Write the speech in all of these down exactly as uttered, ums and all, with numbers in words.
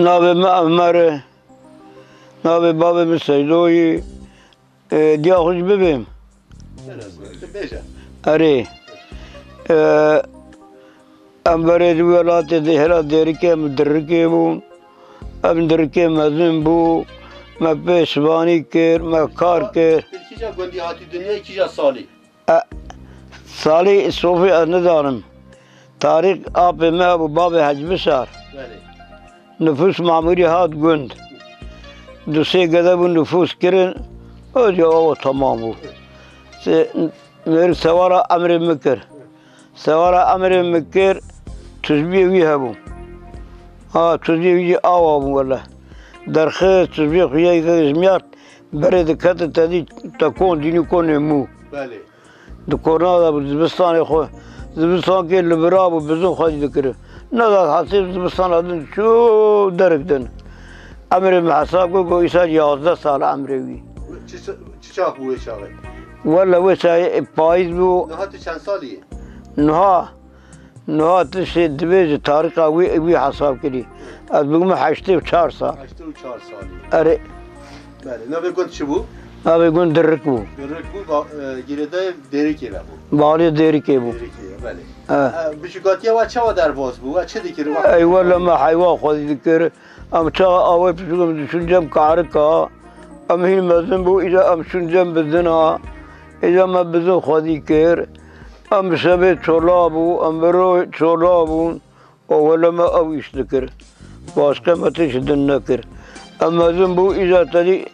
Navê min Emer e. Navê bavê min Seydo ye. E, diya xwe jî bibêm. Bêje. Erê. E, em berê di welatê de hela Dêrikê em Dirikê bûn. Em Dirikê mezin bû. Me pêşvanî kir, me kar kir. Kîja gundî hatî dinyayê, kîja salî? E, salê sofê ez nizanim. Tarîx apê me hebû, bavê Hecbisar. Belê. Nifûs memûrî hat gund. Du sê gede bû nifûs kirin. Öyle o tamam bû. Se-, mêrik sewara emrê min kir. Sewara emrê min kir, tuzbiyê wî hebû. Ha, tuzbiyê wî jî awa bû wele. Derxist, tuzbiyê xwe yek jimiyart, berê diketin te dî te kon dînî konê mû. Belê. Di korna de bû, zivistanê xwe, zivistankê li vira bû, bizin xwedî dikir. Nedat hesê zivistana din çû derik din. Emrê min hesab kir ku îsal yazdeh sal emrê wî. Çi, çi çax bû wê çaxê? Wele wê çaxê payîz bû. Niha tu çend salî yî? Niha, niha tu şê dibêjî tarîxa wî, wî hesab kirî. Ez bûme heştê û çar sal. Heştê û çar salî. Erê. Belê. Navê gund çi bû? Navê gund Dirik bû. Dirik bû, ba-, e, girêdayê Dêrikê ve bû. Balê Dêrikê bû. Dêrikê, belê. He. E, biçûkatiya we çawa derbas bû? We çi dikir? We Ey wele me heywan xwedî dikir. Em çaxa awê piçûk em diçûn cem karika. Em hîn mezin bû, îca em çûn cem bizina. Îca me bizin xwedî kir. Em bi şevê çola bû, em bi royê çola bûn. O wele me ew îş dikir. Başqe me tişt din nekir. Em mezin bû, îca te dî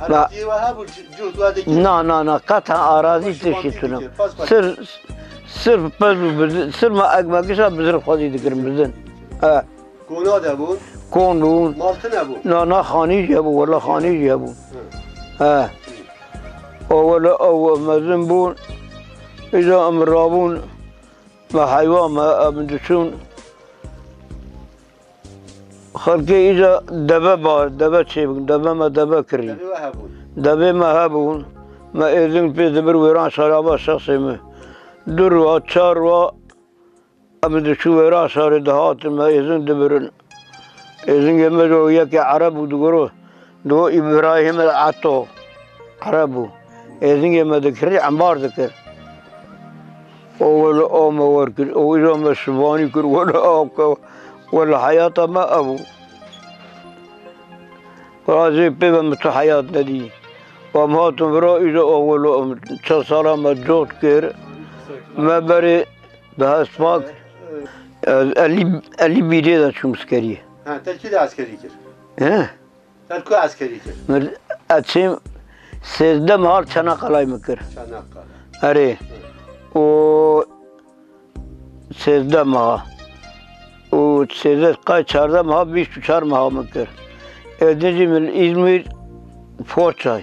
Erazî we hebû, cu-, cût we dikir? Na, na, na, qet ha arazî Paşivan tiştî tune. Dikir, pas, pas. Sir, sirf pez û bizin, sir me ek me gişa bizin xwedî dikirin bizin. He. Kona de bûn? Kon bûn. Mal tune bû? Na, na, xanî jî hebû, wele xanî jî hebû. Hı. He. O wele ew mezin bûn. Îca em rabûn. Me heywan me, em diçûn. Xelkê îca deve bar, deve çêbûn, deve me deve kirî. Devê we hebûn? Devê me hebûn. Me êzing pê dibir wêran şaraba şexsê me. Du rû, çar rû, em diçû wêran şarê dihatin, me êzing dibirin. Êzingê me ji yekê Ereb û digoro, digo Îbrahîm el Eto Ereb bû. Êzingê me dikirî, embar dikir. O wele o me wer kir, o îro me şivanî kir, wele o ke, wele heyata me ev bû. Razê pê ve min tu heyat nedî. Em hatin vira îro o wele o çend sala me cot kir. Me berê Bi hespak, ez elî, elî bîrê de çûm eskeriyê. Ha, te kî de eskerî kir? He? Te ku eskerî kir? Mir, ez çêm sêzdeh meha Çanakkale'yê min kir. Çanakkale. Erê. Hı. Û sêzdeh meha. Û sêzdeh qay çardeh meha, bîst û çar meha min kir. Êdî jî min Îzmîr Forçay.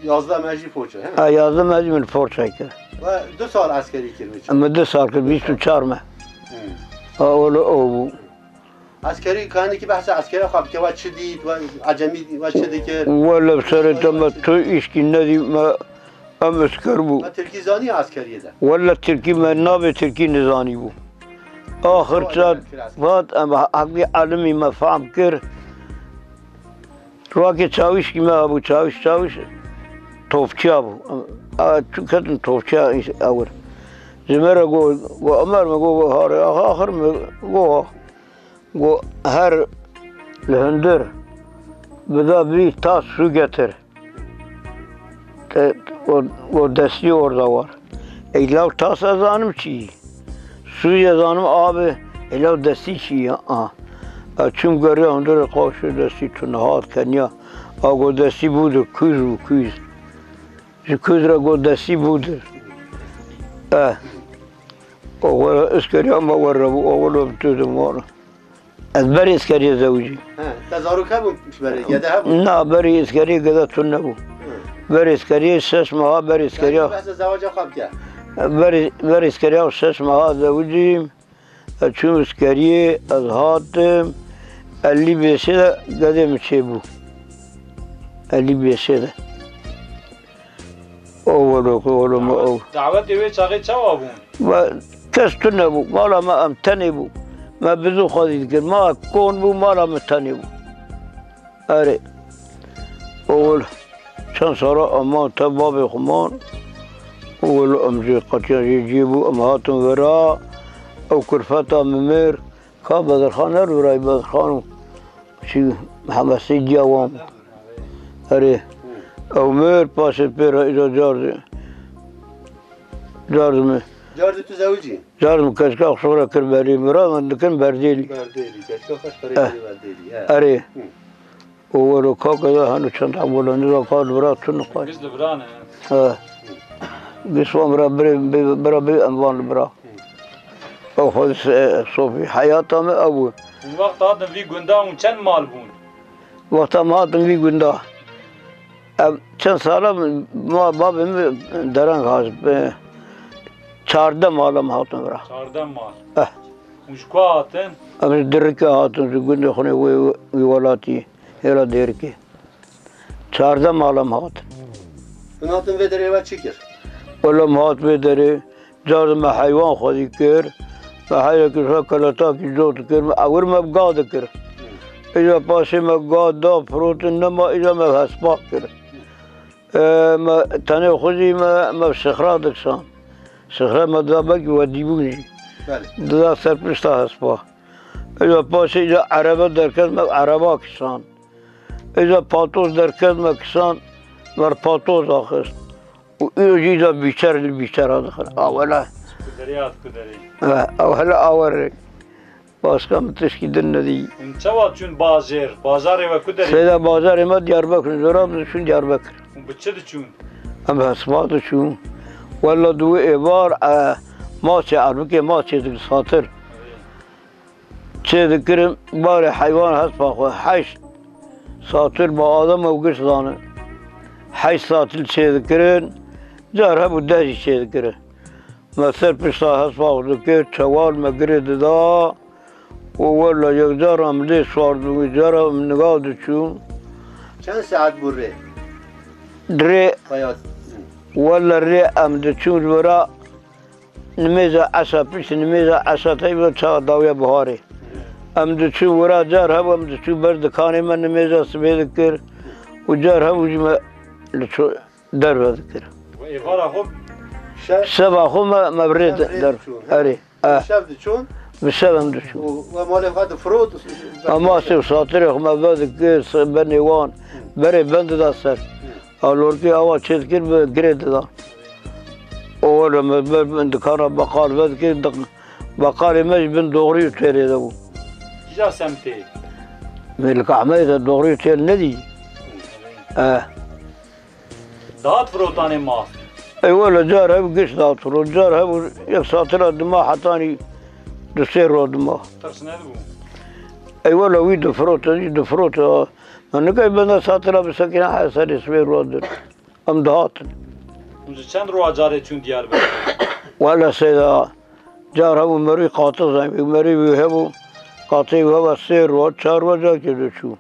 Yazdeh meh jî Forçay, he? Ha, yazdeh meh jî min Forçay kir. We du sal eskerî kir wê çaxê? Min du sal kir, bîst û çar meh. Hmm. Ha, öyle o bû. Eskerî, kaynekî behsa eskerê xwe bike, we çi dît, we ecemî, we çi dikir? Wele serê te me tu îşkî nedî me, em esker bû. Me tirkî zanî eskeriyê de? Wele tirkî me navê tirkî nizanî bû. Axir çat vat em heqî elimî me fehm kir. Rakê çawîşkî me hebû, çawîş, çawîş topçiya bû. A, çû ketin topçiya îş-, ewir. Ji me re got, got, Ömer, me got, got, hare, axa, axir me got, got, her li hundir bida bî tas su getir. Te, o, o destî orada var. Ey law tas ez zanim çi? Sûriye zanim abi, ê law destî çi ya? A. A çûm geriya hundirê xwe, şu destî tu nihat keniya. A go destî bûdir, kûz bû, kûz. Ji kûz re go destî bûdir. E. O were iskeriya me were bû, o were bi tu dim were. Ez berî Îskeriyê zewicî. He, te zarok hebûn ji berê, gede hebûn? Na, berî Îskeriyê gede tune bû. Hı. Berî Îskeriyê şeş meha berî Îskeriya. Behsa zewaca xwe bike. Berî, berî Îskeriya şeş meha zewicîm. Ez çûm Îskeriyê, ez hatim. Elî beşê de gedê min çêbû. Elî beşê de. O welo, o welo me, o. Dawetê wê çaxê çawa bûn? Ve kes tune bû. Mala me em tenê bû. Me bizû xwedî dikir. Ma kon bû, mala me tenê bû. Erê. O welo. Çend sala em man te babê xwe man. O welo em jê qetiya jê ciyê bû. Em hatin vera. Ew kurfeta min mir. Ka Bedirxan ne rûray Bedirxan û. Çi Mihemed Seyîd ya wan. Erê. Ew mir paşê pê re îca car di-, car di me. Car di tu zewicî? Car di me keçika xwe re kir berî. Mira min dikin Berdêlî. Berdêlî, keçika xwe ji perê Eh. Berdêlî, he. Erê. Hı. O wero kake de henu çend hebolanî ra ka li bira tu nixwe. Giş li bira ne. He. Giş wan bira birê, bê, bira bê em van li bira. Ew xwe se-, sofî heyata me ew bû. Hûn wexta hatin vî gunda hûn çend mal bûn? Wexta me hatin vî gunda. Em çend sala ma babê min dereng hat. Be, çardeh mala me hatin vira. Çardeh mal. Eh. Hûn ji ku hatin? Em ji Dirikê hatin, ji gundê xwe wê, wê welatî. Hêla Dêrikê. Çardeh mala me hatin. Hûn hatin vê derê we çi kir? Wela me hat vê derê, car me heywan xwedî kir. Me heyrekî xwe keletakî cot kir. Me ewir me bi ga dikir. Îja paşê me ga da firotin nema, îja me hespa kir. E, me tenê xwe jî me, me bi sixra dikisan. Sixra me dida belkî wedîbûn jî. Belê. Dida ser pişta hespa. Îja paşê îja erebe derket me ereba kisan. Îja patos derket me kisan, me patos axist. Û îro jî îja bîçer li bîçera dixin. Awela. Kuderê hat kuderê. He, awela awerê. Başka min tişkî din nedî. Hûn çawa çûn bajêr? Bajarê we ku derê? Seyda bajarê me Diyarbekir, zora min diçûn Diyarbekir. Hûn bi çi diçûn? Em hespa diçûn. Wela di wê êvar, e, maçê erbikê maçê dikin satir. Çêdikirin, barê heywan hespa xwe, heşt satir ba adam ew giş zanin. Heşt satir çêdikirin, car hebû deh jî çêdikirin. Me ser pişta hespa xwe dikir, çewal me girê dida û wela yek cara em lê sar dibûn, cara em niga diçûn. Çend saet bû rê? Rê, Paya- wela rê em diçûn ji wira nimêza esa, pişt nimêza esa tey bi çawa dawiya biharê. Em diçûn wira car hebû, em diçûn ber dikanê me nimêza sibê dikir û car hebû jî me li ço-, derve dikir. Û êvara xwe? Şev? Şeva xwe me, me bi rê Em de-, rê derve. Diçûn, he? Erê. Eh. Şev diçûn? Bi şev em diçûn. Û we malê xwe difirot? Em masê û satirê xwe me vedikir, se-, benê wan. Berê ben dida ser. Alorkê awa çêdikir bi girê dida. O were me ber bin dikana beqal vedikir, dik-, beqalê me ji bin doxrî û têrê de bû. Kîja semtê? Mêlik Ehmedê de doxrî û têr nedî. Eh. Dihat firotanê mast? Ey wele car hev giş dihat firot, car hev yek satira dima hetanî du sê ro dima. Tirs nedibû? Ey wele wî difirot, ez jî difirot. Ma nikay benda satira bisekine heserê sibê ro dir. Em dihatin. Hûn ji çend roja carê çûn Diyarbekir? Wele seyda, car hebû merî qatiz hebû, merî wî hebû, qatê wî heba sê roj, çar roj carkê diçû.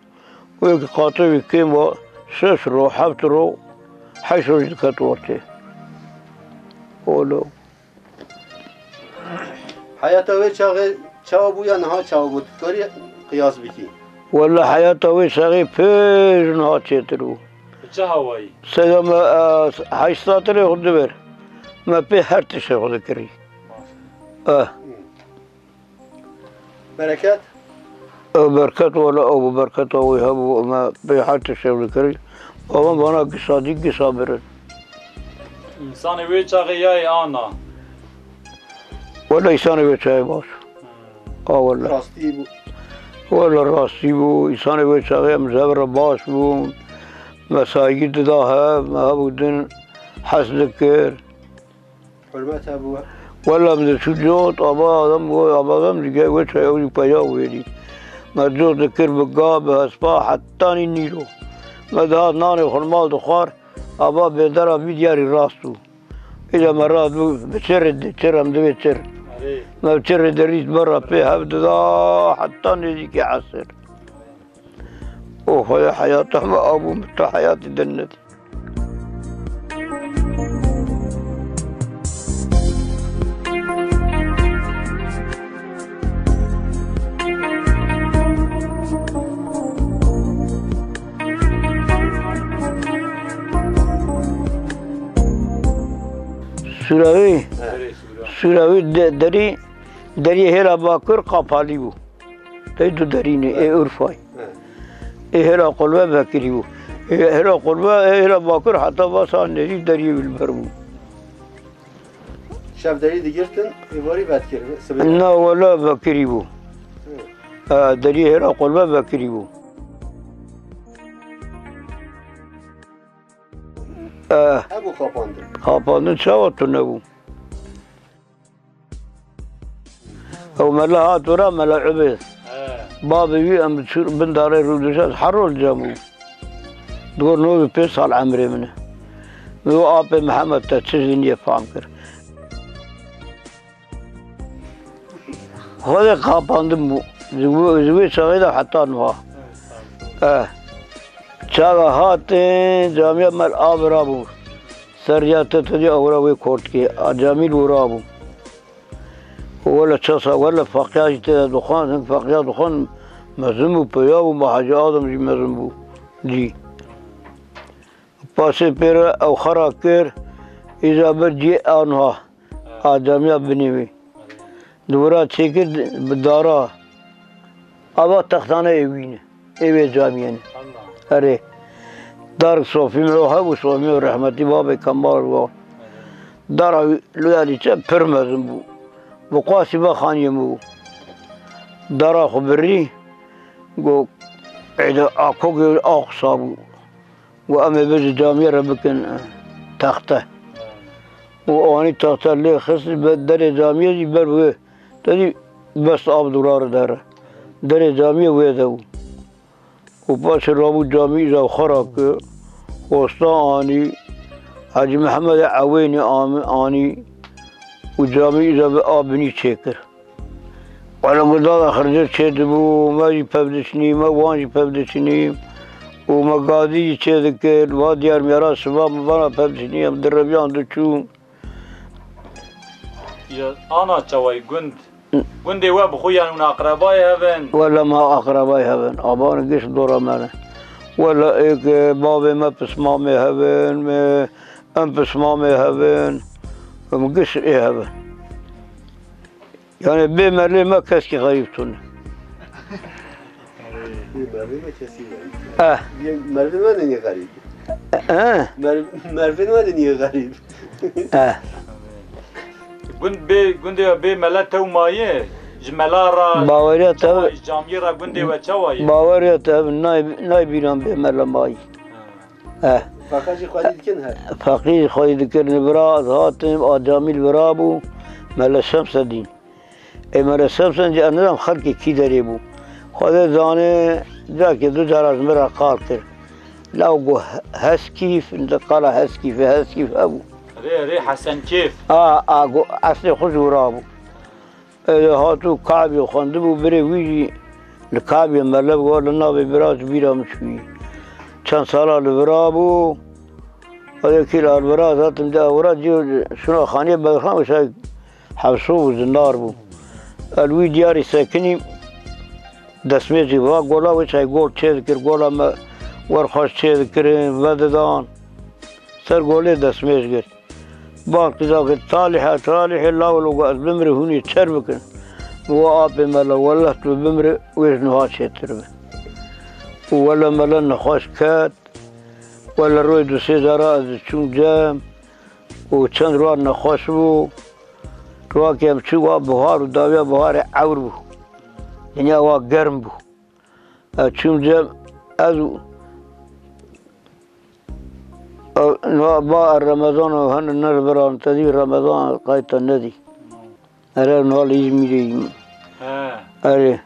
Wê ki qatê wî kêm wa şeş roj, heft roj, heşt roj diket ortê. Olo. Heyata wê çaxê çawa bû ya niha çawa bû? Tu dikarî qiyas bikî? Wele heyata wê çaxê pêş niha çêtir bû. Bi çi hawayî? Seyda me, e, heşt satirê xwe diber. Me pê her tiştê xwe dikirî. Eh. Bereket? Ew berket wele ew bi berketa wî hebû, me pê her tiştê xwe dikirî. Babam bana gisa dî, gisa birin. Însanê wê çaxê yayê ana. Wele însanê wê çaxê baş. Hmm. A wele. Rastî bû. Wele rastî bû. Însanê wê çaxê em ji hev re baş bûn. Me saygî dida hev, me hev û din hez dikir. Hurmet hebû. Wela em diçû cot, aba adam, aba adam dike, wê çaxê ew jî peya wêrî. Me cot dikir bi ga, bi hespa, hetanî nîro. Me dihat nanê xurma dixwar, ava bêdera vî diyarî rast bû. Îca me radibû, bi çi rê di-, çi rem divê çi r-, Erê. Me bi çi rê dirîst, me re pê hev dida, heta nêzîkî esir. O Xwedê heyata me abû, min tu heyatî din nedî. Sûra wî, sûra wî de-, derî, deriyê hêla bakur qapalî bû. Tey du derînê, ê Urfayê. Ê hêla qulbe vekirî bû. Ê hêla qulbe, ê hêla bakur heta vasa nêzî deriyê wî li ber bû. Şev derî digirtin, êvarî vedikir, sibê. Na wela vekirî bû. Hı. E, deriyê hêla qulbe vekirî bû. E. Hebû xapandin. Xapandin çawa tune bû? Ew mela hat wira, mela Ubêd. He. Bavê wî em çû bin darê rûdişa, her rol cem bû. Digot nod û pênc sal emrê min e. Min got, "Apê Mihemed, te çi ji niyê fam kir?" Xwedê qapandim bû. Ji wê, ji wê çaxê de heta niha. Eh. Çaxa hatin, camiya me li Avira bû. Ser ya te tedî Avira wê kortkê. A camî li wira bû. Wele çasa, wele feqiya jî tê de dixwend, hin feqiya dixwend mezin bû, peya bû, ma Hacî Adem jî mezin bû. Cî. Pasê pê re ew xera kir, îza bir cihê anha, a camiya binê wî. Di wira çêkir bi dara. Ava textaneyê wî ne. Ê wê camiyê ne. Allah. Erê. Dar Sofî Miro hebû, Sofî Miro rehmetî babê Kemal wa. Dara wî li alîçe pir mezin bû. Bi qasî ve xaniyê min bû. Dara xwe birî, got, êde akogê ax sabû. Got, "Em ê bi ji camiyê re bikin, e, texte." Û anî texte lê xist, be-, derê camiyê jî ber wê. Te dî bes av dûrar dere. Derê camiyê wê de bû. Û paşê rabû camî îza xwe ra kir, xosta anî, Hacî Mihemedê Ewênî am-, anî û camî îza bi a binî çêkir. Wele gudala xircir çêdibû, me jî pevdişinî, me wan jî pevdişinî û me gadî jî çêdikir, va diyar miyara siva min vana pevdişinî, em direviyan diçûn. Ya, ana çawayî gund. Gundê we bi xwe yan hûn aqrebayê hev in? Wele ma aqrebayê hev in. Aban giş dora me ne. Wele êk, e, bavê me pismamê hev in, me, em pismamê hev in. Em giş ê hev in. Yani bê me lê me keskî xerîb tune. Bê mervê me kesî xerîb. Eh. Bê mervê me de niye xerîb? Eh. Mer-, mervê me de niye xerîb? Eh. Gund bê, gundê we bê mele tew maye, ji mela ra Baweriya te çawa, ji camiyê ra gundê we çawa ye? Baweriya te ev nay, nay bîran bê mele mayî. Ha. Eh. Feqîr jî xwedî dikin her. Feqîr jî xwedî dikirin, vira ez hatim, a camî li vira bû, mele Şemsedîn. Ê mele Şemsedîn jî ez nizam xelkê kî derê bû. Xwedê zane, carekê du cara ji min re qal kir. Law got Heskîf, qala Heskîfê, Heskîf hebû. Erê, erê, Hesenkêf. A, a, got, eslê xwe ji wira bû. Ê, hatû Kabiyê xwendibû, birê wî jî li Kabiyê mele bû, li navê bira ji bîra min çûyî. Çend sala li vira bû, wê kî li vira zaten de wira cî şuna xaniyê Bedirxan wisa hewso bû, zinar bû. El wî diyarî sekinî destmêjî va gola wê çay gol çê dikir, gola me wer xweş çê dikirin, vedidan. Ser golê destmêj girt. Bal qîza kir, "Talîhe, talîhe, law lo ez bimri hûnî çer bikin." Wa apê me la, "Weleh tu bimri, wê ji niha çêtir be." Û wele mele nexweş ket, wele royê du sê cara ez çûm cem û çend rwa nexweş bû. Rwakê em çû wa buhar û dawiya buharê ewr bû. Dinya wa germ bû. Ez çûm cem, ez û, e, niha ba Remezan û hin ne li vir an te dî Remezan qayta nedî. Ere niha li Îzmîrê yî. He. Erê.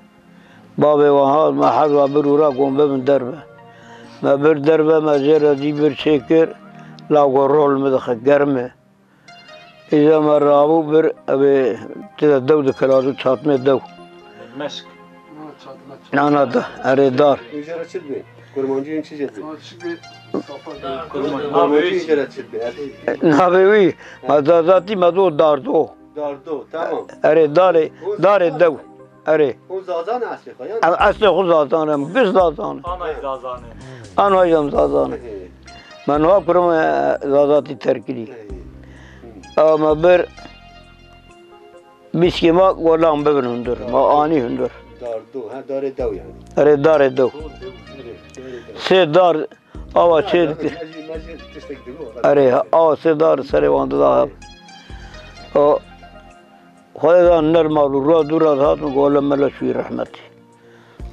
Bavê wan hat, me her wa bir û ra gon bibin derve. Me bir derve, me jê re dî bir çêkir, la got rol min dixe, germ e. Îja me rabû bir, ev ê tê de dew dikir, azû çatmê dew. Meşk. Nana da, erê dar. Êjara çi dibê? Kurmancî yên çi jê dibê? Kurmancî êjara çi dibê? Navê wî, me zazatî me do dardo. Dardo, tamam. Erê darê, darê dew. Erê. Hûn Zazan e eslê xwe, yan? Em eslê xwe Zazan em, giş Zazan e. Anay Zazan e. Anay em Zazan e. Hey. Me niha kurim, e, Zazatî terkirî. Hey. Ew me bir bîskê ma golan bibin hundir. Ma anî hundir. Dardo, ha, darê dew yani. Erê darê dew. Sê dar awa çê dikir. Erê, awa sê dar serê wan dida hev. O, Xwedê da nermal û ra dû ra dihat min got, "Wele mele çûyî rehmetî."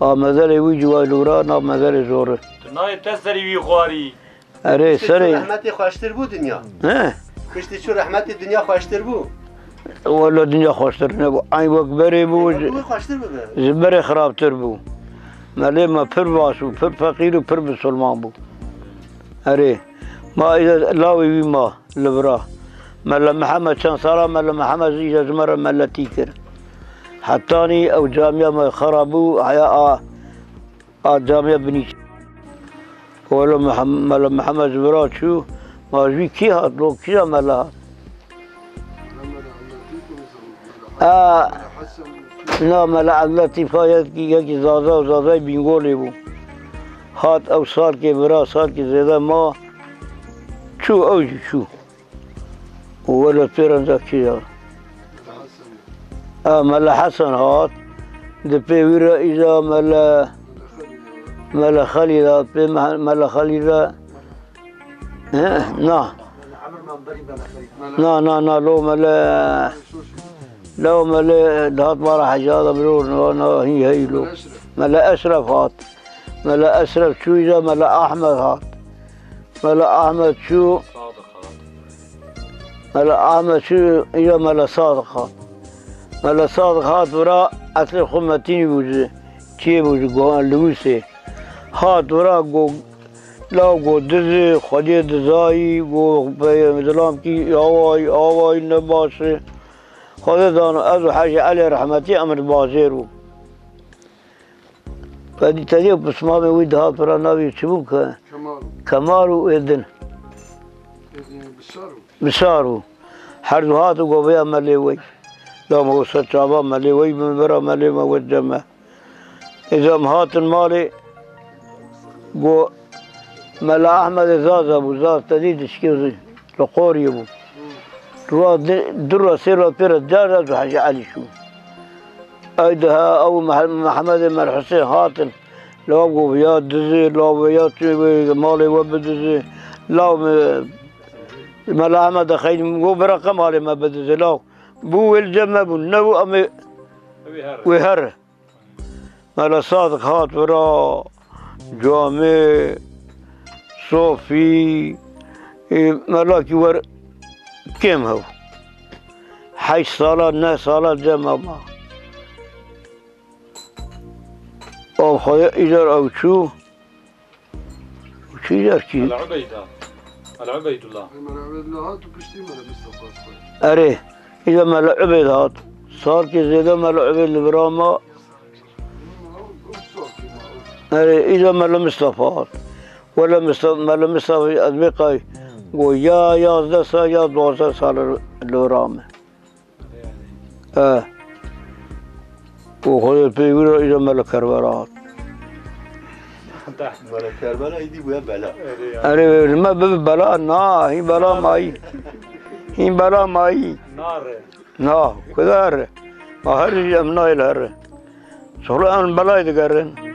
A mezelê wî civayî lûra, na mezelê zor e. Tu nayê te serî wî xwarî. Erê, Piştî çû serê. Rehmetê xweştir bû dinya. He? Piştî çû rehmetê dinya xweştir bû. Wele dinya xweştir nebû. Eyn wek berê bû, Wek ji, wî xweştir bibe. Ji berê xirabtir bû. Melê me pir baş bû, pir feqîr û pir misilman bû. Erê, ma îde lawê wî ma. Li vira. Mele Mihemed çend sala Mele Mihemed jî ji me re meletî kir. Hetanî ew camiya me xera bû, heya a, a camiya binî. Wele Mihem-, Mele Mihemed ji vira çû, ma ji wî kî hat, lo kîja mele hat? A, na Mele Ebdullah Tîfa yekî, yekî Zaza û Zazayê Bîngolê bû. Hat ew salkê vira, salkê zêde ma, çû ew jî çû. Û wele pêrenca kî ya? A, Mele Hesen hat. Di pê wî re îja Mele, Mele Xelîl hat. Pê Mehe-, Mele Xelîl re, he, na. Na, na, na, lo Mele, lo Mele dihat mala Hecî Adam lo, na, na, hî hey lo. Mele Eşref hat. Mele Eşref çû îja Mele Ahmed hat. Mele Ahmed çû. Mele Ahmed çû, îja Mele Sadiq hat. Mele Sadiq hat vira, eslê xwe Metînî bû ji, çiyê bû ji Go-, Lewîsê. Hat vira got, law got dizê, xwediyê dizayî, got peyê zilamkî awayî, awayî ne baş e. Xwedê zano, ez û Hecî Elê rehmetî em li bajêr bûn. Pedî tedî û pismamê wî dihat vira navê çi bû ke? Kemal. Kemal û ê din. Ê din Bişar û. Bişar û. Her du hat û goviya me lê wey. La me wisa çava me lê wey, min bira me lê me wet cem me. Êca em hatin malê, got, Mela Ehmedê Zaza bû, Zaz tedî dişkê zî. Li Qoriyê bû. Rûa di, du rûa, sê rûa pê re car ez û Hecî Elî çûn. Ey diha ew Meh-, Mehemedê Mer Husên hatin. Law got, "Ya dizê, law ya çi wê malê we bidizê." Law me, Mela Ehmed de xeyn got, "Bira qe malê me bidizê, law." Bû wê li cem me bûn, nebû em ê wê here. Mela Sadiq hat vira, camê, sofî, ê, melakî wer kêm hew. Heşt sala, neh sala cem me ma. Av xwe îcar ew çû. Û çi îcar kî? Mela Ubeyda. Mela Ubeydullah. Mela Ubeydullah hat û piştî Mela Mistefa hat. Erê, îcar Mela Ubeyd hat. Salkê zêde Mela Ubeyd li vira ma. Erê, îca Mele Mistefa hat. Wele Mistefa, Mele Mistefa ez bê qey go ya yazdeh sal ya duwazdeh sal li ra me. E. Û Xwedê pê wî re îca Mele Kerbela hat. Mele Kerbela îdî bûye bela. Erê, me bibi bela, na, hîn bela mayî. Hîn bela mayî. Nare. Na, ku da here? Ma here jî em nayê li here. Soxlo em belayê digerin.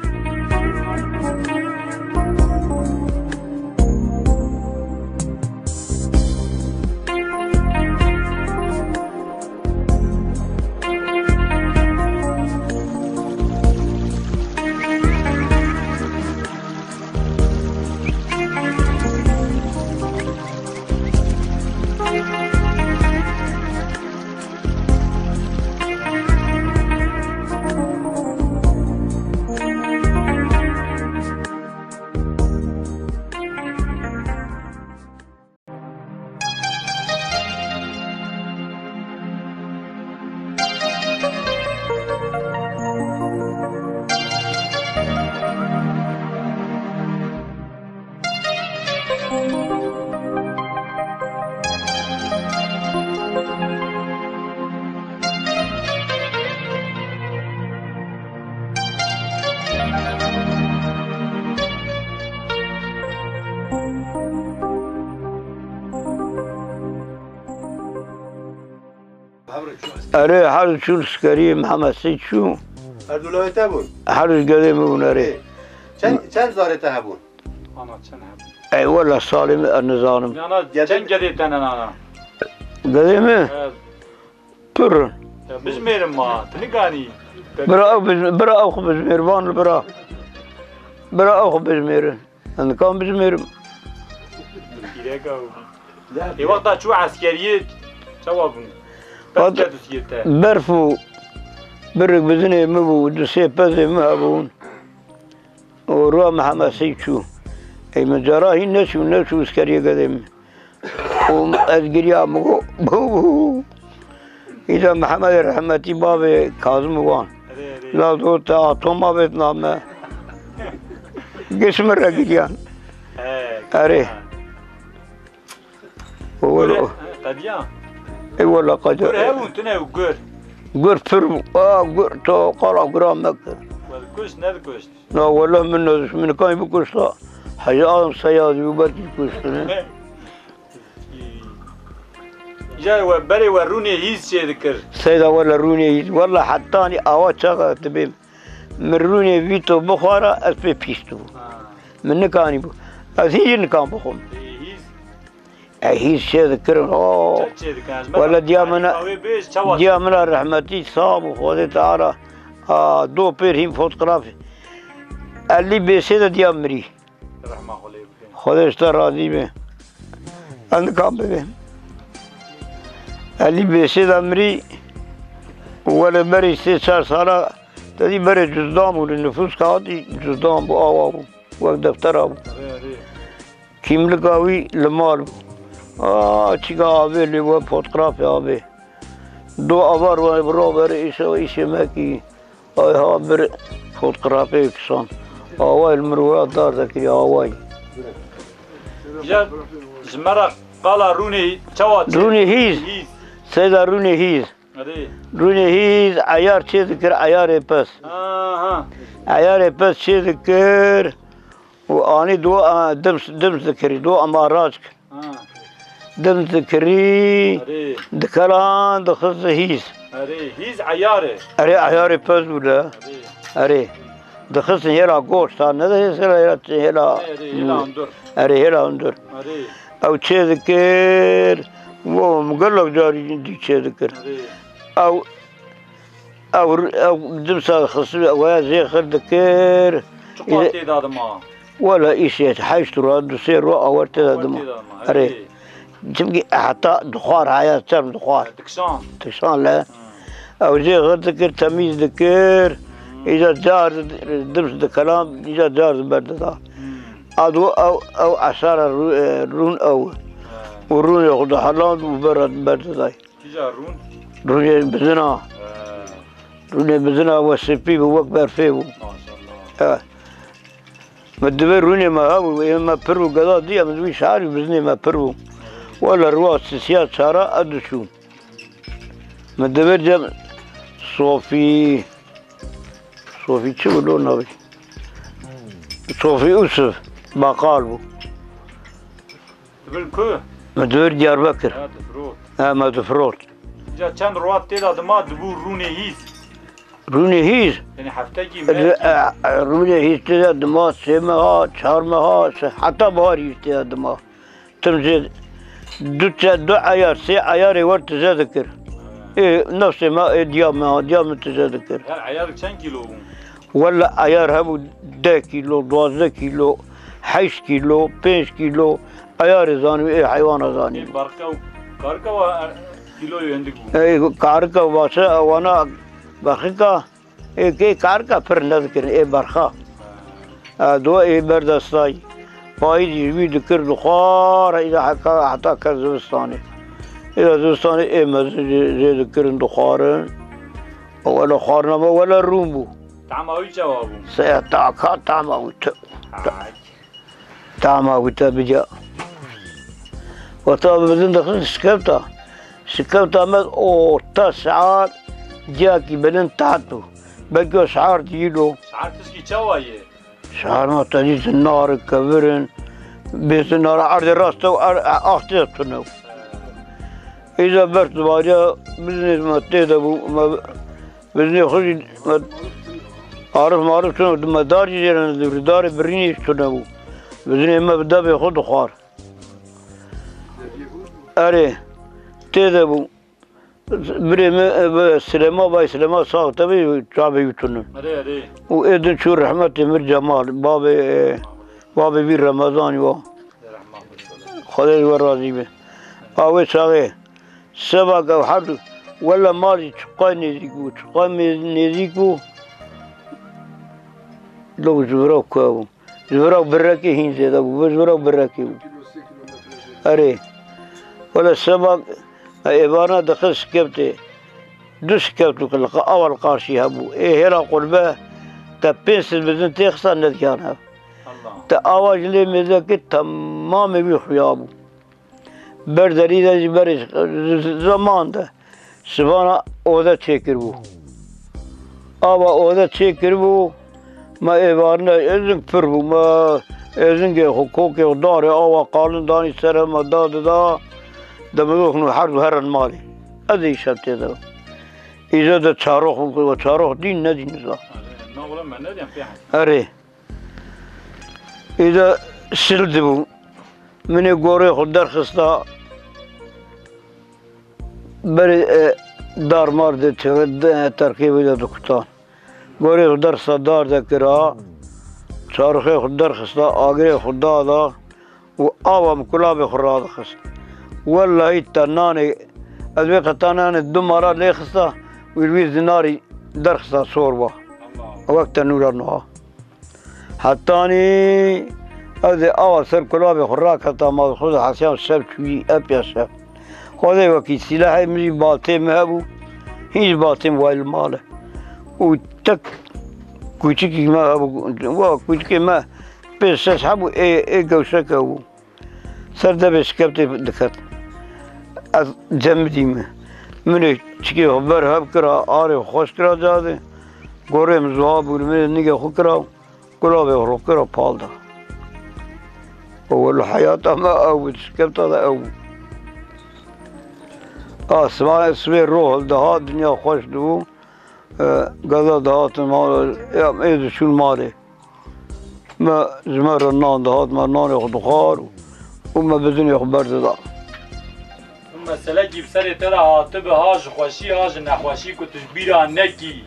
Erê, her çûn skeriyê Mihemed Seyîd çû. Her du lawê te bûn? Her du gedê min bûn, erê. Ê, çend, çend zarê te hebûn? Ana, çend hebûn? Ey, wela salê min ez nizanim. Yana, Gedê çend gedê te ne nana? Gedê min? Evet. Pir in. Ya, bijmêrim ma, tu niganî. Bira ew biz-, bira ew xwe bijmêr, van li bira. Bira ew xwe bijmêrin. Ez nikan bijmêrim. Pîreka û. Ê wexta çû eskeriyê çawa bûn? Pez Wexta ket û siyê te. Berf û birik bizinê min bû, du sê pezê min hebûn. Û rûa Mihemed Seyîd çû. Ey min cara hîn neçû, neçû eskeriyê gedê min. Û ez giriya, min got, bû, bû. Îca Mihemedê rehmetî bavê Kazim û wan. Erê, erê. La dot te atoma bêt name. Giş min re giriyan. He, Erê. Gur he-, he, qediya. Ê wela qediya. Gur hebûn, tune û gur. Gur pir bû. A, gur, to qala gura mekir. We dikuşt, nedikuşt? Na, wela min ne, min kanî bikuşta. Hecî Adam Seyadî bû, belkî dikuştine. Îja we berê we rûnê hîz çê dikir. Seyda wela rûnê hîz. Wela hetanî awa çaxa dibêm. Min rûnê vîto bixwara, ez pê pîst bû. Ha. Min nikanî bû. Ez hîn nikan bixwim. Ê, hîz? E, hîz çê dikirin. O. Çend çê dikirin? Ez Wela diya min, tarîfa wê bêj, çawa diya çê? Min a rehmetî sağ bû, Xwedê Teala. A, do pêr hîn fotografî. Elî bêsê de diya mirî. Rehma Xwedê bike. Xwedê ji te razî be. Ez nikan bibêm. Elî bêsê de mirî. Wele berî sê çar sala te dî berê cuzdan bû, li nifûs kağıtî cuzdan bû, awa bû. Wek deftera bû. Erê, erê. Kîmlika wî li mal bû. A, çîka avê lê we, fotografê avê. Do avar we, biro berê îşe, îşê me kî. Ay ha bir fotografê kişand. Away li min wira dar dekiriye, away. Îja ji me re qala rûnê çawa çê? Rûnê hîz. Hîz. Seyda rûnê hîz. Erê. Rûnê hîz eyar çê dikir, eyarê pez. Aha. Eyarê pez çê dikir û anî do, a, dims, dims dikirî, do ama rac kir. Ha. Dim dikirî, Erê. Dikelan dixist hîz. Erê, hîz eyar e. Erê, eyarê pez bû de. Erê. Erê. Dixistin hêla goşt, ha, ne de hêla, hêla, hêla Erê, hêla hundur. Erê, hêla hundur. Erê. Ew çê dikir, wo, gelek carî dî çê dikir. Erê. Ew Ew, ew dimsa xisû, ew zêxir dikir. Çiqas tê de dima? Wela îşê heşt rû, du sê rû awar tê de dima. Awar tê de dima, Erê. Erê. Çimkî heta dixwar haya, çerm dixwar. Dikşan. Dikşan le. Hmm. Ew zêxir dikir, temîz dikir. Hmm. Îca car dims dikelan, îca car berdida. Hmm. Ado ew, ew esara rû-, e, rûn ew. He. Û rûnê xwe diheland û ber-, berdiday. Kîja rûn? Rûnê bizina. He. Rûnê bizina we spî bû, wek berfê bû. Maşallah. He. Min divê rûnê me hebû, ê me pir bû, geda dî, em divî şarî bizinê me pir bû. Wele rûa sisiya çara ez diçûm. Min divê cem Sofî, Sofî çi bû lo navê? Sofî Usuf, baqal bû. Dibir ku? Me dibir Diyarbekir. Ha, difirot. Ha, me difirot. Ca çend rûat tê de dima dibû rûnê hîz? Rûnê hîz? Yani heftekî Rû-, me. E, e, rûnê hîz tê de dima sê meha, çar meha, se-, heta bahar hîz tê de dima. Tim zê du çe-, du eyar, sê eyarê wer tize dikir. Ê, nefsê me, ê, diya me, diya me tize dikir. Her eyar çend kîlo bû? Wele eyar hebû deh kîlo, duwazdeh kîlo, heşt kîlo, pênc kîlo, eyarê zanî, ê heywana zanî. Ê berxika û karika wa, e, kîloyê hindik bû. Ê, karika û başe, ewana berxika, ê, kê karika pir nedikirin, ê berxa. E, do ê berdestay. Payîzî wî dikir dixwar, îda heka, heta ke zivistanê. Îda zivistanê ê me zê, zê dikirin dixwarin. Wele xwarina me wele rûn bû. Tama wî çawa bû? Se-, ta-, ka tama wî tu. Ay. Tama wî te bica. Wexta bizin dixin şikefta. Şikefta me orta şar ciyakî bilind taht bû. Belkî o şar dîlo. Şar tişkî çawa ye? Şar ma te dîtin nar, kevir in. Bêtin nar erdê rast ew er-, axtê tune. Îca ber dibariya bizinê me tê de bû. Me bizinê xwe jî me arif marif tune bû. Me dar jî jê re nedibir. Darê birînê jî tune bû. Bizinê me bi devê xwe dixwar. Erê, tê de bû. Birê min, e, bi Silêma, bay Silêma sax te bî, çavê wî tune. Erê, erê. Û ê din çû rehmetê Mir Cemal, babê, e, babê wî Remezanî wa. Xwedê ji we razî be. A wê çaxê, seba ke her du, wele malî çiqay nêzîk bû, çiqay mê-, nêzîk bû, lo ji vira ku bû. Ji vira birekê hîn zêde bû, ji vira birekê bû. Erê. Wele seba, e, êvarna dixist şikevtê. Du şikev tu li qa-, awa li qarşî hebû. Ê hêla qurbe te pênc sed bizin têxista nediyane. Allah. Te awa ji lê mêze kir, temamê wî xuya bû. Ber derî de jî berê z-, z-, zeman de sibana ode çêkiribû. Ava ode çêkiribû, me êvarine êzing pir bû. Me êzingê xwe, kokê xwe, darê awa qalin danî ser me da dida, de min got, "Nû her du herin malê." Ez ê îşev tê de. Îca de çarox bû, çarox dîn nedî niza. Na wele me nedîyan pê hesn. Erê. Îca şil dibû. Min ê gorê xwe derxista. Berê, e, dar mar de çi-, de, terkê wê de dikutan. Gorê xwe derxista dar de kira. Çarixê xwe derxista, agirê xwe dada û ava min kulabê xwe radixist. Wellahî te nanê, ez wê qeta nanê du mara lê xista, wî wî zinarî derxista sor ba. Wek tenûra nuha. Hetanî ez ê awa ser kulabê xwe raketa, ma xwe de hesiyan şev çûyî, epya şev. Xwedê wekî sîlehê min jî baltê min hebû, hîn jî baltê min wayî li mal e. Û tek kûçikî me hebû, wa kûçikê me pênc şeş hebû, ê, ê gewşeke bû. Ser devê şikevtê diket. Ez cemidî me. Min ê çikê xwe ber hev kira, arê xwe xweş kira cadê. Gorê min zuha bû, li min ê nigê xwe kira, kulabê xwe kira pal da. Û wele heyata me ew bû, şikevta de ew bû. A, sibê, sibê roh hildihat, dinya xweş dibû. E, geza dihatin mal, ya, ê diçûn malê. Me, ji me re nan dihat, me nanê xwe dixwar û me bizinê xwe berdida. Û meselekî bi serê te re hatibi, ha ji xweşî, ha ji nexweşî ku tu ji bîra nekî.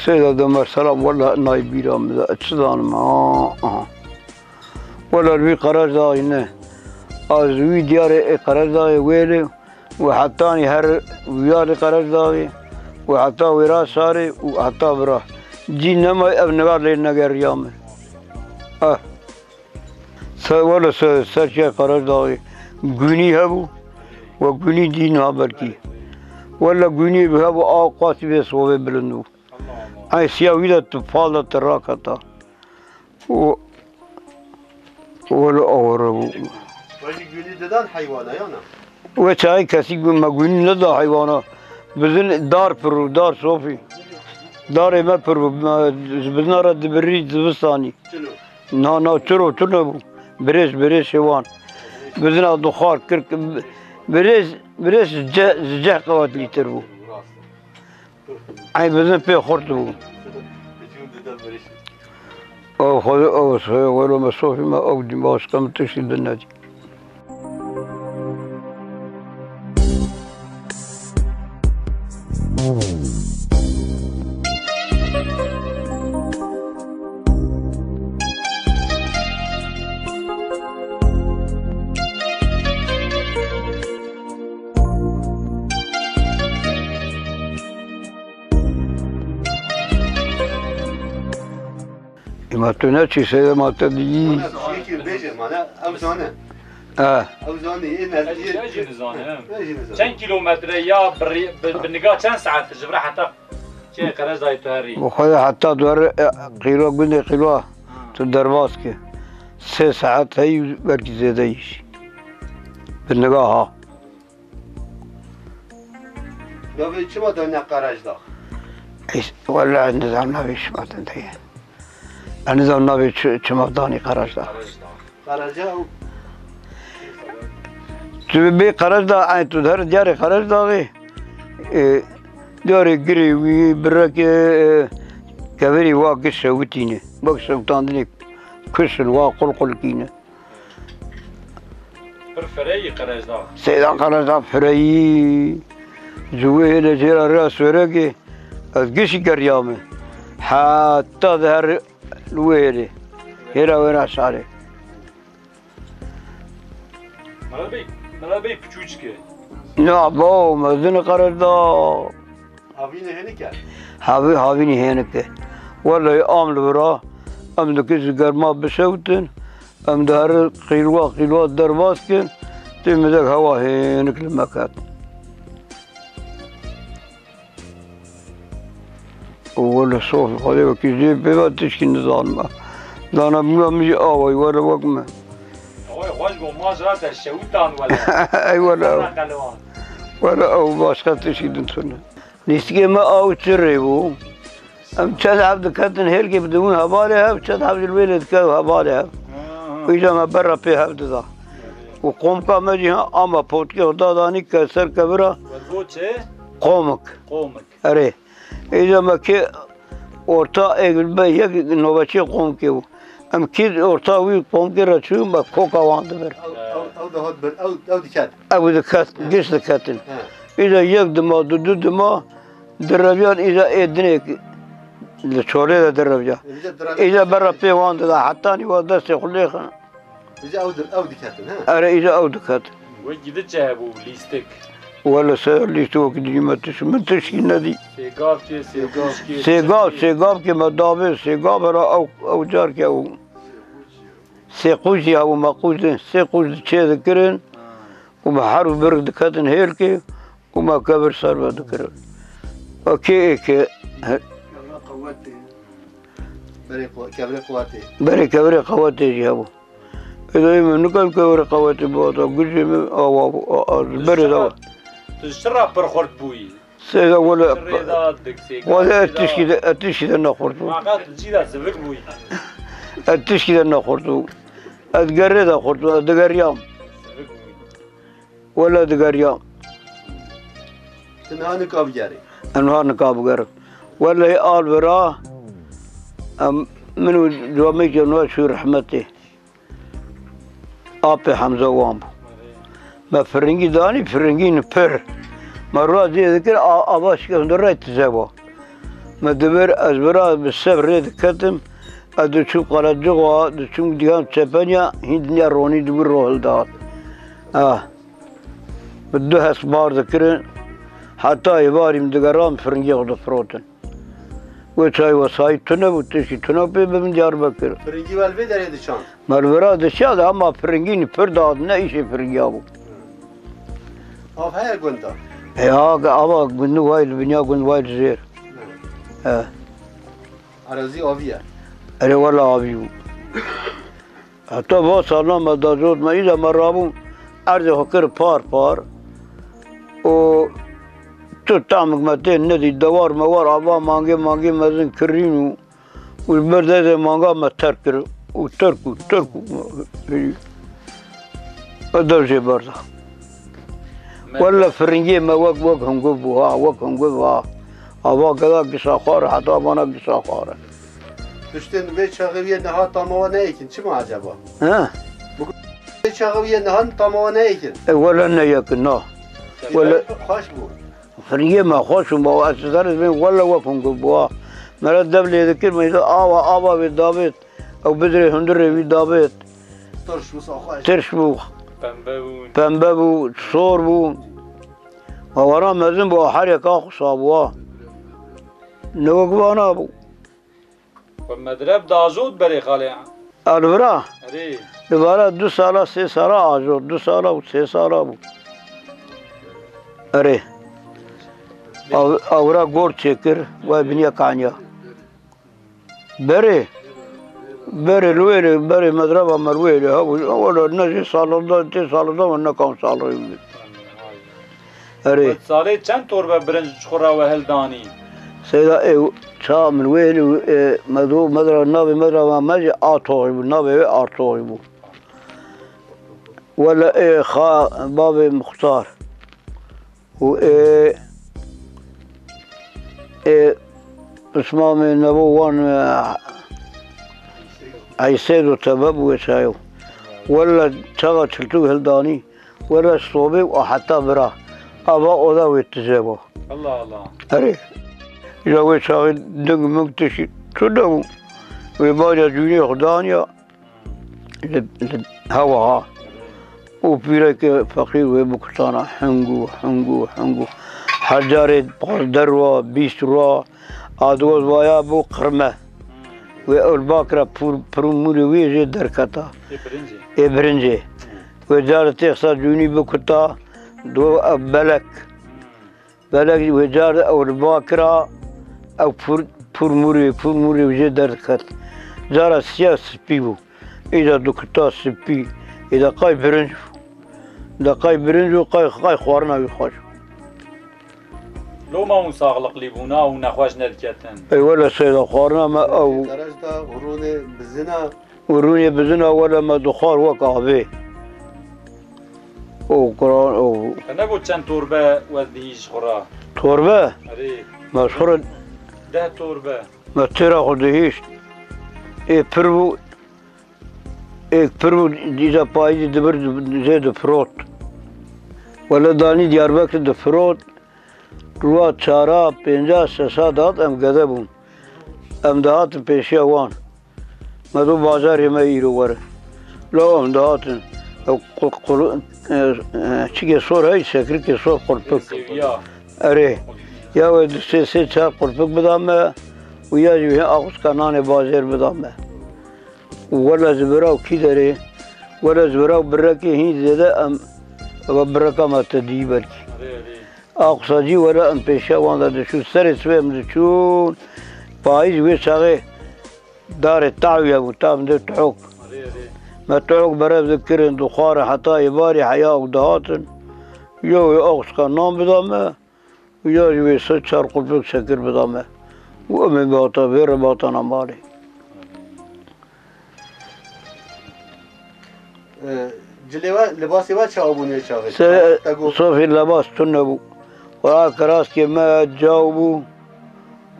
Seyda de mesela wele nayê bîra min de, çi zanim, ha, aha. Wele li wî Qerejdaxî ne. A ji wî diyarê ê Qerejdaxê wêlê û hetanî her wiyarê Qerejdaxê û heta wêra şarê û heta vira. Cî nema ev nigar lê negeriya min. Eh. Se-, wele se-, serçeya Qerejdaxê gûnî hebû. We gûnî dî niha belkî. Wele gûnî bi hebû a qasî vê sovê bilind bû. Ay siya wî de tu pal de tu raketa. Û, û wele aware bû. We jî gûnî didan heywana, ya na? Wê çaxê kesî gû-, me gûnî neda heywana. Bizin dar pir û dar sofî. Darê me pir bû. Me ji bizina re dibirî zivistanî. Çilo? Na, na, çiro, çi nebû. Birêz, birêz şêwan. Bizina dixwar, kir, birêz, birêz ji ce-, ji ceh qewet lîtir bû. Ey bizin pê xurt bû. Ew xwe, ew xwe, welo me sofî me, ew dî başka min tiştî din nedî. Ema tu ne çî seyde ma te diyî. Bana şekil bêje, mana ew zane. E. Ew zane, ê Ez jî, ez jî nizane, he. Ez jî nizane. Çend kilometre ya bi rê-, bi, bi niga çend saet ji vir heta çê Qerejdaxê tu herî? Bi xwe de heta tu herî, e, Qîlwa, gundê Qîlwa Ha. tu derbas ke. Sê saet heyî belkî zêde yî jî. Bi niga ha. Gavê çima da ne Qerejdax? Îş-, wele ez nizam navê şima din de ye. Ez nizam navê çi-, çima danî Qerejdax. Qereja û Tu bê Qerecdax, ey tu dihere diyarê Qerecdaxê, e, diyarê girê wî, bireke, e, kevirî wa giş şewitîne. Wek şewitandinê kuş in, wa qulqulkîne. Pir fireyî Qerecdax. Seyda Qerecdax fireyî. Ji wê hêle jêra rêya Sorekê ez gişî geriyame. Heta dihere li wê hêlê. Hêla wêra şarê. Mela Bey, Mela Bey piçûçik e. Na, bawo, mezin e Qerecdax. Havînê hênik e? Havî-, havînê hênik e. Wellahî am li vira, em dikin ji germa bişewtin, em diherin qîlwa qîlwa derbas kin, tê mizek hewa hênik li me ket. Wele sof Xwedê wekî jê pê ve tişkî nizanim. Dana bûya min jî awayî were wek me. Awayî xweş bû, ma ji ra te şewtan wele. Ey wele ew. Wele ew başqa tişkî din tune. Lîstikê me ew çi rê bû? Em çend heb diketin hêlkê bidibûn hevalê hev, çend heb ji li wê lê dike hevalê hev. Aha. Îca me berra pê hev dida. Û qomka me jî ha ama potkê xwe dadanî ke ser kevira. Wet got çi? Qomik. Qomik. Erê. Îca me kê orta ê be yek noveçiyê qomkê bû. Em kî orta wî qomkê re çû, me koka wan dibir. Ew, ew, ew dihat bir, ew, ew diket. Ew diket, giş diketin. He. Îca yek dima, du, du dima, direviyan îca ê dinê li çolê de direviya. Îca direviya. Îca berra pê wan dida, hetanî wa destê xwe lêxin. Îca ew di-, ew diketin, he? Erê, îca ew diket. Wekî di çi hebû, lîstik? Wele ser lîstik wekî dî me tiş-, min tişkî nedî. Sêgav çi, sêqûj kê, sêgav, çi kê? Sêgav kê me davê, sêgav era ew, ew carkê ew. Sêqûj jî hebû, me qûj din, sê qûj di çê dikirin. Ha. Û me her û bir diketin hêlkê û me kevir ser ve dikirin. Û kê ê kê, he. Berê qu-, kevirê qewetê. Berê kevirê qewetê jî hebû. Êdayî min nikan kevirê qewetê bihata, gujê min awa bû, a, a, berê de. Tu ji çi re pir xurt bûyî? Seyda wele, çi rê de dik sê wele ez tişkî de, ez tişkî de nexurt bûm. Fakat tu cî de zivik bûyî. Ez tişkî de nexurt bûm. Ez gerê de xurt bûm, ez digeriyam. Zivik bûyî. Wele digeriyam. Tu niha nika bigerî? Em niha nika bigerin. Wele al vira, em, min û camêkê nû çû rehmetê. Apê Hemza wan bû. Me firingî danî, firingî ni pir. Me rûa dê dikir, a-, ava şikevin de rey tize bû. Me dibir, ez vira bi sev rê diketim, ez diçûm Qerecixa, diçûm dîhan Çepenya, hîn dinya ronî dibû rohil dihat. Ah. Bi du hest bar dikirin, heta êvarî min digeran, firingê xwe difirotin. Wê çay wesayî tune bû, tişkî tune pê bibin Diyarbekir. Firingî wel vê derê diçan? Mervira diçiya de ama firingî pir dadine îşê firingiya bû. Av heye gunda? E, ha, ava gundî way li binya gund way li zêr. He. Arazî avî ye? Erê wela avî bû. Heta va salna me dazot me îza me rabûn erdê xwe kir par par û tu tamik me tê nedî dewar me war ava mangê mangê mezin kirîn û û ji ber dezê manga me terk kir û terk û terk û me dev jê berda. Welle firingê me wek, wek hunguv bû ha, wek hunguv ha. Ava gela gisa xwar, heta vana gisa xwar. Tiştên vê çaxê wî yê niha tama we neyêkin, çima acaba? He? Vê çaxê wî yê niha tama we neyêkin. E, wele neyekin, na. Wele xweş bû. Firiyê me xweş û ma ez zerê dibêm wele wek hûn got bû ha. Me re dev lê dikir, me îta ava, ava vê davêt. Ew bidirê hundirê wî davêt. Tirş bû, saxweş. Tirş bû. Pembe bû. Pembe bû, sor bû. Ma wara mezin bû, herêka xwe sabû ha. Ne wek vana bû. Xwe medreb diajot berê xalê. A, li vira? Erê. Li vira du sala, sê sala ajot, du sala û sê sala bû. Erê. Ew, ew ra gor çêkir, we biniye kanya. Berê. Berê li wê lê, berê medreba me li wê lê hebû. Wele ne jê salonda, tê salonda me nekan salonê bû. Erê. Wet salê çend torbe birinc ji xwe re we hildanî? Seyda ê ça min wê li, e, medo, medra, navê medra me, me jî Atoxî bû, navê wê Artoxî bû. Wele ê xa bavê Muxtar û ê, ê pismamê nebû wan, e, Eysêd û tebe bû wê çayo. Wele çaxa çiltûk hildanî, wele sobê û heta bira. Ava oda wê tize bû. Allah Allah. Erê. Ya wê çaxê ding ming tişî tu de bû. Wê bariya cûnê xwe daniya. Li, li hewa ha. Û pîrekê feqîr wê bikutana hingû, hingû, hingû. Her carê paz der wa, bîst rwa, adigoz vaya bû qirme. Wê ew li bakira pûr, pirû mûrê wê jê derketa. Ê birincê. Ê birincê. Wê carê têxsa cûnî bikuta, do ev belek. Belek wê car ew li ba kira, ew pûr, pûr mûrê, pûr mûrê jê derdiket. Cara siya spî bû. Îda dikuta spî, îda qay birinc bû. Da qay birinc û qay, qay xwarina wî xweş bû. Loma hûn saxliqlî bûna û nexweş nediketin? Ey wele seyda xwarina me ew. Derecda û rûnê bizina. Û rûnê bizina wele me dixwar wek avê. Û Quran û Te negot çend torbe wez dihî ji xwe re? Torbe? Erê. Me ji xwe re Deh torbe. Me têra xwe dihîşt. Ê pir bû, ê pir bû, dîsa payîzî dibir zê difirot. Wele danî Diyarbekir difirot. Ruha çara, pênca, şeşa dihat em gede bûn. Em dihatin pêşiya wan. Me do bajarê me îro were. Law em dihatin. Ew qu-, qur-, e, e, çikê sor hey, şekirkê sor, qurpik. Seviya. Erê. Ya wê du sê, sê çar qurpik bida me û ya jî wê axuska nanê bajêr bida me. Û wele ji bira û kî derê, wele ji bira û birekê hîn zêde em, eva bireka me te dî belkî. Erê, erê. Aqsacî were em pêşiya wan de diçûn. Serê sibê em diçûn. Payîz wê çaxê darê tawî hebû, tam de tuhok. Me tuhok berev dikirin, dixwarin heta êvarî heya û dihatin. Ya wê aqsika nan bida me, û ya jî wê sê çar qulpik şekir bida me. Û em ê bata vê re batana malê. E, cilê we, libasê we çawa bû nê çaxê? Se-, Te got. Sofî lebas tune bû. Wala kiraskê me caw bû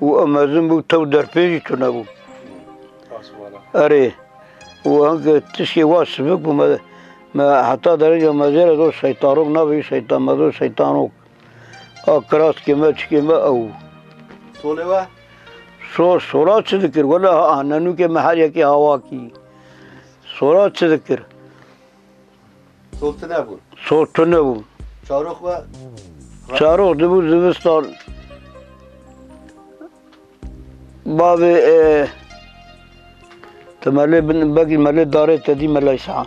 û em mezin bû, tew derpê jî tune bû. Erê. Û hink tişkê wa sivik bû me, me heta dereca me zêre do şeytanok nabî, şeytan me do şeytanok. A kiraskê me, çikê me ew. Solê we? So-, sola çi dikir? Wele ha, nenûkê me her yekê hawa kî. Sola çi dikir? Sol tune bû. Sol tune bû. Çarox we? Çarox dibû zivistan. Bavê, e, te melê bin, bekî melê darê te dî Mela Îsa.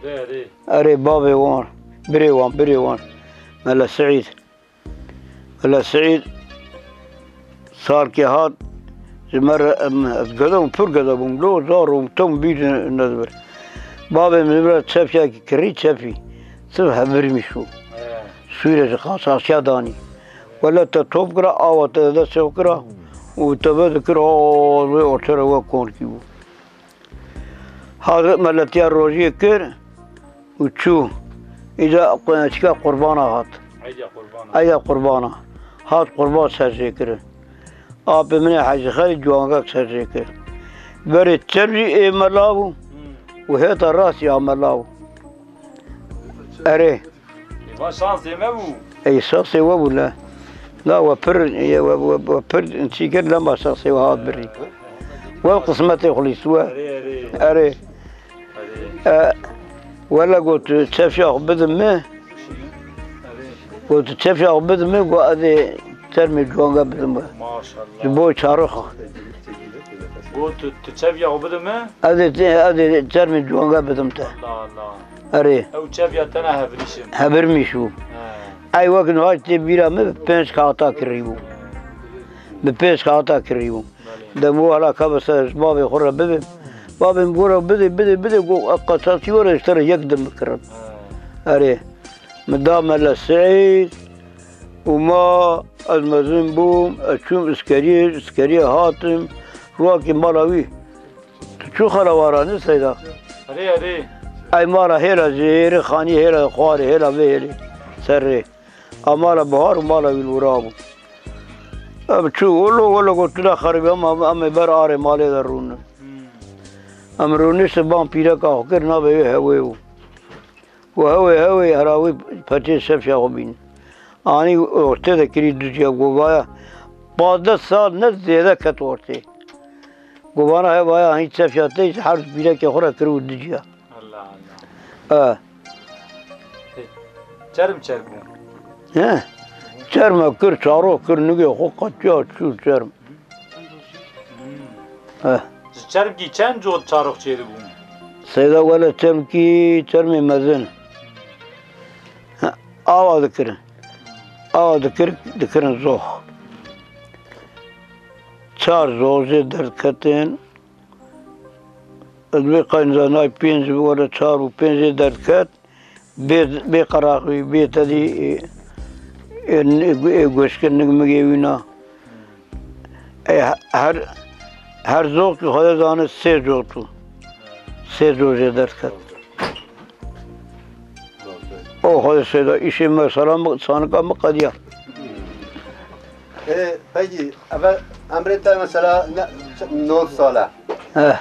Erê, erê. Erê, bavê wan, birê wan, birê wan. Mela Seîd. Mela Seîd salkê hat ji me re, em, ez gede bûm, pir gede bûm. Lo zar û tom bîr nedibir. Bavê min bira çefyakî kirî çefî. Siv hebirmîş bû. He. Sûre ji qaçaxiya danî. Wele te top kira, awa te destê xwe kira û te vedikir, o, wê ortere we konkî bû. Hazret me letiya rojiyê kir û çû. Îca qu-, çika qurbana hat. Eyda qurbana. Eyda qurbana. Hat qurban ser jê kirin. Apê min ê Hecî Xelî ciwangek ser jê kir. Berê çep jî ê mela bû û hêta rastî a mela bû. Erê. Ê, va şansê me bû. Ey, şansê we bû le. La we pir, ye, we, we, we pir çî kir, lema şansê we hat birî. We qismetê xulîs we. Erê, erê. Erê. Erê. E, wele got, çefya xwe bidin me. Erê. Got, çefya xwe bidin me, got, ez ê termê ciwange bidim we. Maşallah. Ji bo çaroxa. Got, tu, tu çefya xwe bidin me? Ez ê, ez ê termê ciwange bidim te. Allah Allah. Erê. Ew çeviya te ne hevrîşim. Hebirmîş bû. He. Ey wek niha tê bîra min bi pênc kaxta kirî bû. Bi pênc kaxta kirî bû. Belê. Dem û hala ka bi ser bavê xwe re bibim. Bavê min gora bidê, bidê, bidê, go, qeçaxçî were, ji te re yek dim bikirim. He. Erê. Min da Mele Seîd û ma ez mezin bûm, ez çûm Îskeriyê, Îskeriyê hatim, rûakê mala wî. Tu çû xelewara ne Seyda? Erê, erê. Ey mala hêla jêrê xanî, hêla xwarê, hêla vê hêlê serrê. A mala bihar û mala wî li wira bû. Em çû wilo wilo got, tu ne xeribî, em, em, em ê ber arê malê de rûnin. Em rûniştin, ban pîreka xwe kir, navê wê Hewê bû. Û Hewê, Hewê, hera wî petê sefya xwe bîn. Anî ortê de kirî duciya govaya. Pazdeh sal ne zêde ket ortê. Govana hevaya hîn sefya te ji her pîrekê xwe re kiribû duciya. Allah Allah. E. Çerm çer bû. He. Çerme kir, çarok kir, nigê xwe qetiya çû çerm. Hmm. He. Ji çermkî çend cot çarok çêdibûn? Seyda wele çermkî, çermê mezin. He, awa dikirin. Awa dikir, dikirin zox. Çar zox jê derdiketin. Ez vê qay nizanay pênc bi were çar û pênc jê derdiket. Bê, bê qeraxî, bê tedî, ê, ê, ê, ê goşkin nig migê wîna. Ê, her, her zokî Xwedê zane sê zok bû. Sê zok jê derket. O Xwedê seyda, îşê me sala mi, sanika mi qediya. Ê, pekî, eve emrê te mesela ne, nod sal e. He.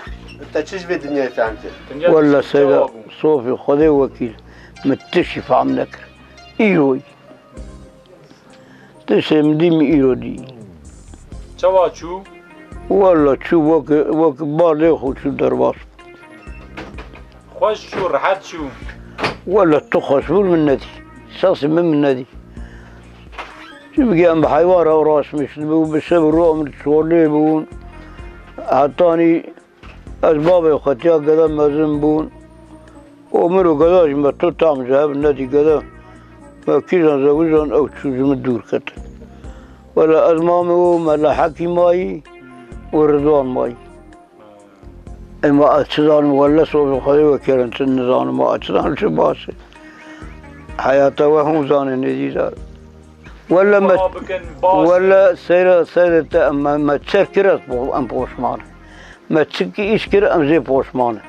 Te çi ji vê dinyayê fehm kir? Welle seyda, Sofî, Xwedê wekîl, min tiştî fehm nekir. Îroyî. Tiştê min dî, min îro dî. Çawa çû? Welle çû wek, wek balê xwe çû derbas. Xweş çû, rehet çû. Welle tu xweş bû min nedî. Şexsê min min nedî. Çimkî em bi heywan re uğraşmış dibû, bi şev û roj em li çolê bûn. Hetanî ez bavê xwe tiya gede mezin bûn. Û min û geda jî me tu tam ji hev nedî gede. Me kîjan zewijan ew çû ji min dûr ket. Wele ez mamê û Mela Hekîmayî û Rizwan mayî. Ema ez çi zanim, welle sofê Xwedê wekirin, çi nizanim, ez çi zanim, çi baş e. Heyata we hûn zanê nêzî zar. Welle me, Dua bikin, baş e. Welle seyre, seyre te em, me, me çer kir ez po-, em poşman in. Me çi ki îş kir em jê poşman in.